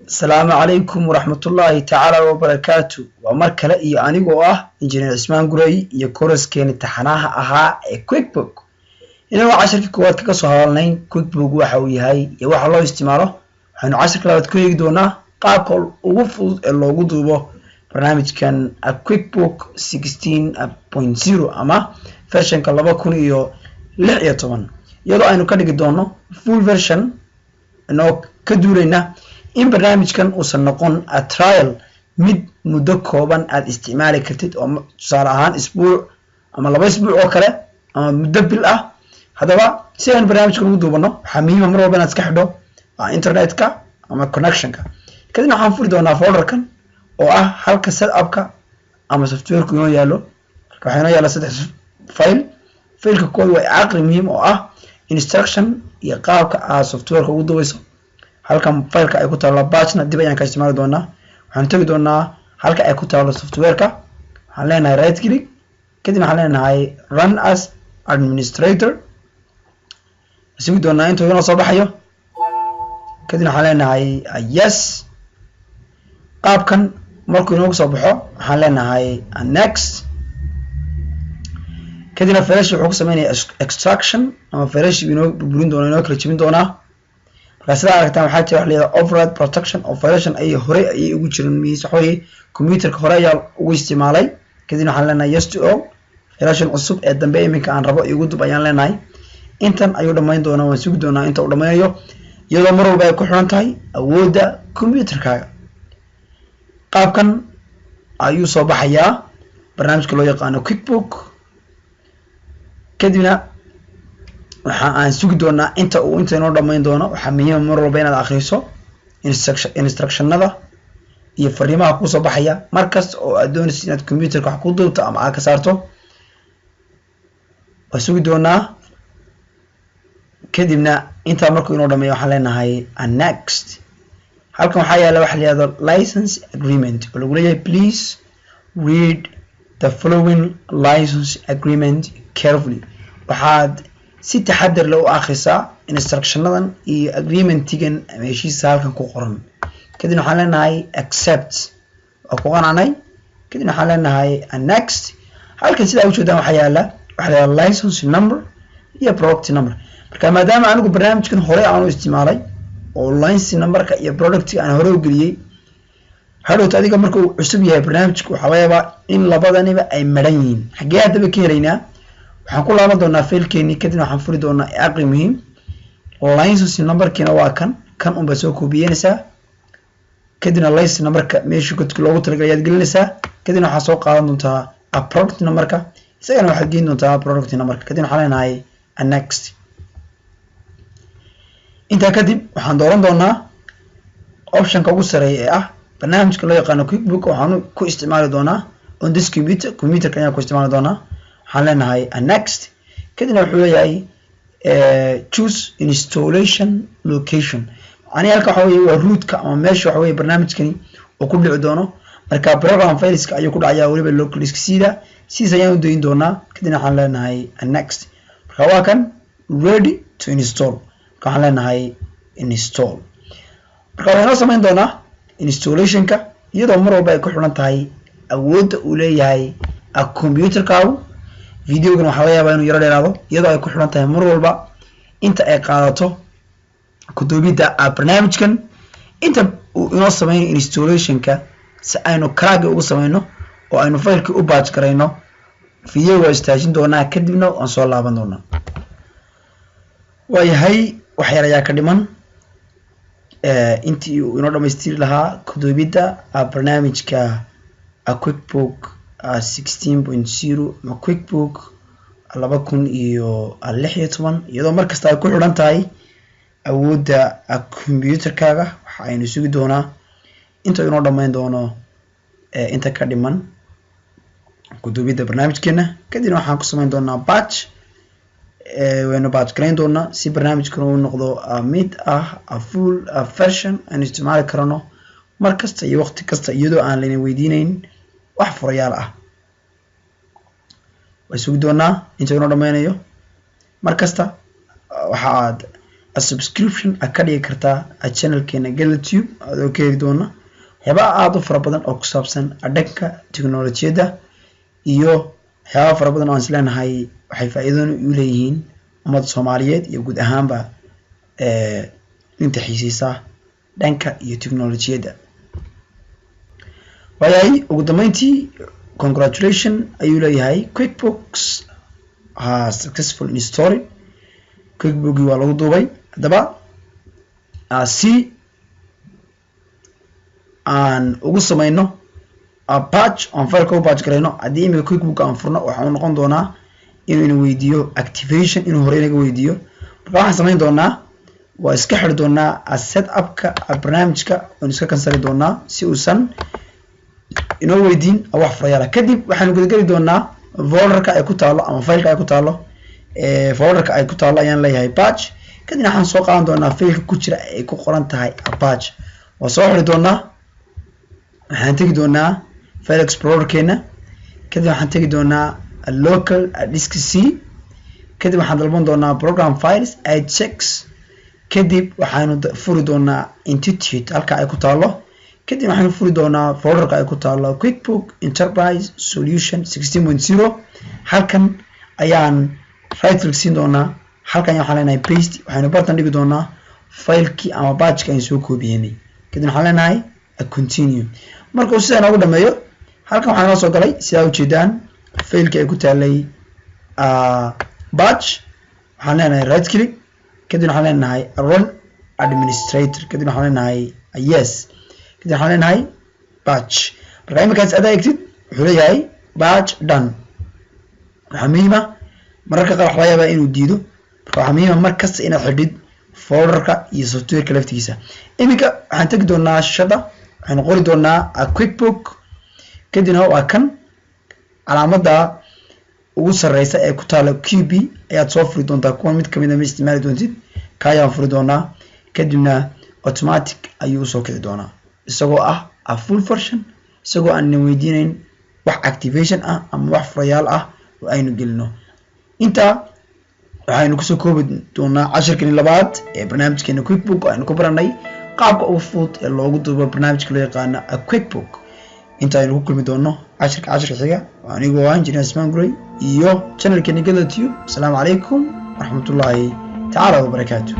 Asalaamu calaykum waraxmatullaahi tacaala wabarakaatu. Waa mar kale iyo anigoo ah Injineer Cismaan Gurey iyo koraskeeni taxanaha ahaa ee QuickBook. Inagoo cashirkii koowaad kaga soo hadalnay QuickBook waxa uu yahay iyo waxa loo isticmaalo, waxaynu cashirka labaad ku eegi doonaa qaabka ugu fudud ee loogu duubo barnaamijkan QuickBook 16.0 ama versionka 2016, iyadoo aynu ka dhigi doono full version, inoo ka duulayna in barnaamijkan uusan noqon a trial, mid muddo kooban aad isticmaali kartid, oo tusaale ahaan isbuuc ama 2 isbuuc oo kale ama muddo bil ah. Haddaba, si aynu barnaamijkan ugu duubano, waxaa muhiima mar walba inaad iska xidho internetka ama connectionka. Kadibna waxaan furi doonaa folderkan oo ah halka setupka ama softwareku inoo yaalo. Marka waxaa inoo yaalla saddex file. Fileka koowaad waa aqri muhiim oo ah instruction iyo qaabka aad softwareka ugu duubayso. Halkan fileka ay ku taalo patchna dib ayaan ka isticmaali doonaa. Waxaan tegi doonaa halka ay ku taalo softwareka. Waxaan leenahay right click, kadib waxaan leenahay run as administrator. Sugi doonaa intuu inoo soo baxayo. Kadibna waxaan leenahay yes. Qaabkan markuu inoogu soo baxo, waxaan leenahay next. Kadibna flash wuxuu ku sameynaya extraction ama flash inoo burburin doona, inoo kala jebin doonaa. Markaa sidaa aragtaan, waxaa jira wax la yihahda override protection oo flashan ayay horey ayay ugu jiran mis waxa weye computerka hore ayaa ugu isticmaalay. Kadibna waxaan leenahay yes to all. Flashan cusub ee dambe iminka aan rabo igu dub ayaan leenahay. Intan ayuu dhamayn doonaa. Waan sugi doonaa inta uu dhameynayo, iyadoo mar walba ay ku xiran tahay awoodda computerkaaga. Qaabkan ayuu soo baxayaa barnaamijka loo yaqaano QuickBook. Kadibna waxa aan sugi doonaa inta uu inta inoo dhamayn doono. Waxaa muhiima mar walba inaad akriso instructionada iyo fariimaha kusoo baxaya markasta oo aad doonaysid inaad computerka wax ku duubto ama aad ka saarto. Waa sugi doonaa. Kadibna intaa markuu inoo dhameeyo, waxaan leenahay next. Halkan waxaa yaala waxa la yihahdo license agreement oo lagu leeyahay "Please read the following license agreement carefully." Waxaad si taxadar leh u akhrisaa instructionadan iyo agreementigan ama heshiisa halkan ku qoran. Kadibna waxaan leenahay accept, waa ku qanacnay. Kadibna waxaan leenahay next. Halkan sidaa ujeedaan waxaa yaala waxa la yihahda license number iyo product number. Marka maadaama anigu barnaamijkan hore aanu isticmaalay oo license numberka iyo productiga aan hore u geliyey, hadhowta adiga marka uu cusub yahay barnaamijka, waxaa laga yaabaa in labadaniba ay maran yihiin. Xaggee haddaba ka helaynaa? Waxaan ku laaban doonaa failkeenii. Kadibna waxaan furi doonaa aqri muhiim. License numberkiina waa kan. Kan unbaa soo koobiyeynaysaa. Kadibna license numberka meeshii godka loogu talagalay ayaad gelinaysaa. Kadibna waxaad soo qaadan doontaa a product numberka, isagana waxaad geyn doontaa product numberka. Kadibna waxaan leenahay next. Intaa kadib waxaan dooran doonaa optionka ugu sareeya ee ah barnaamijka loo yaqaano QuickBook. Waxaan ku isticmaali doonaa on this computer, computerka ayaan ku isticmaali doonaa. Waxaan leenahay next. Kadibna wuxuu leeyahay "Choose installation location." Macnihi halka waxa weye waa rootka ama meesha waxa weye barnaamijkani uu ku dhici doono. Marka program fileska ayuu ku dhacayaa, weliba local disk C-da. Sidiis ayaan u dayin doonaa. Kadibna waxaan leenahay next. Marka waa kan ready to install. Marka waxaan leenahay install. Marka waxay noo samayn doonaa installationka, iyadoo mar walba ay ku xiran tahay awoodda uu leeyahay computerkaagu. Videogan waxaa laga yaabaa inuu yaro dheeraado, iyadoo ay ku xiran tahay mar walba inta ay qaadato kuduubidda barnaamijkan. Inta uu inoo sameynayo installationka, si aynu crackgi ugu sameyno oo aynu faylkii u patch garayno, video waa istaajin doonaa, kadibna waan soo laaban doonaa. Waayahay, wax yar ayaa ka dhiman intii uu inoo dhamaystiri lahaa kuduubidda barnaamijka QuickBook 16.0 ama QuickBook 2016, iyadoo markasta ay ku xidhan tahay awoodda computerkaaga. Waxa aynu sugi doonaa inta inoo dhammayn doono inta ka dhiman kuduubidda barnaamijkeena. Kadibna waxaan ku samayn doonaa patch, waynu patch garayn doonaa si barnaamijkan uu noqdo mid ah full version aynu isticmaali karano mar kasta iyo waqti kasta, iyadoo aan layna weydiineyn wax furayaal ah. Way sugi doonaa inta inoo dhameynayo. Mar kasta waxa aad Subscription a ka dhigi kartaa channelkeena Galatube, adoo ka heli doona waxyaabaha aada u fara badan oo ku saabsan dhanka technolojiyadda iyo waxyaaba fara badan oo aan isleenahay waxay faa'iidoon u leeyihiin ummadda Soomaaliyeed iyo guud ahaanba inta xiiseysa dhanka iyo technolojiyadda. Waayahay, ugu dambeyntii congratulation ayuu leeyahay, QuickBooks ha successful installing. QuickBookii waa lagu duubay. Haddaba si aan ugu sameyno patch, aan fileka u patch garayno, haddii imika QuickBook aan furno, waxa uu noqon doonaa inuu ina weydiiyo activation, inuu hore inaga weydiiyo. Marka waxaan samayn doonaa, waa iska xiri doonaa set upka barnaamijka, waanu iska canceli doonaa si uusan inoo weydiin wax furayaala. Kadib waxaanu gudageli doonaa folderka ay ku taalo ama fileka ay ku taalo. Folderka ay ku taalo ayaan leeyahay patch. Kadibna waxaan soo qaadan doonaa fileka ku jira ay ku qoran tahay patch. Waa soo xiri doonaa. Waxaan tegi doonaa File Explorerkeena. Kadib waxaan tegi doonaa Local Disk C. Kadib waxaan dalban doonaa Program Files, 86. Kadib waxaanu furi doonaa Intuit halka ay ku taalo. Kadib waxaanu furi doonaa folderka ay ku taalo QuickBook Enterprise Solution 16.0. Halkan ayaan right click siin doonaa. Halkan waxaan leenahay paste. Waxaynu bartan dhigi doonaa filekii ama patchka aynu soo koobiyenay. Kadib waxaan leenahay continue. Marka uu sidaa noogu dhameeyo, halkan waxaa noo soo galay, sidaa ujeedaan, filekii ay ku taalay patch. Waxaan leenahay right click. Kadib waxaan leenahay run administrator. Kadib waxaan leenahay yes. Kadib waxaan leenahay patch. Marka iminkaas adaa egtid, wuxuu leeyahay patch done. Waxaa muhiima, mararka qaar waxa laga yaabaa inuu diido. Marka waxaa muhiima mar kasta inaad xidhid folderka iyo softwareka laftigiisa. Iminka waxaan tegi doonaa shashada, waxaynu qori doonaa QuickBook. Kadibna waa kan, calaamada ugu sareysa ee ku taala QB ayaad soo furi doontaa. Kuwan mid kamid a ma isticmaali doontid, ka ayaan furi doonaa. Kadibna automatic ayuu usoo kici doonaa, isagoo ah a full version, isagoo aanna weydiinayn wax activation ah ama wax furayaal ah oo aynu gelino. Intaa waxaynu kusoo koobi doonaa cashirkani labaad ee barnaamijkeena QuickBook, oo aynu ku baranay qaabka ugu fudud ee loogu duubo barnaamijka loo yaqaano a QuickBook. Inta aynu ku kulmi doono cashirka cashirka xiga, anigoo ah Engineer Ismaan Guray iyo channelkeena Gada Tube. Asalaamu calaykum waraxmatullaahi tacaala wabarakaatu.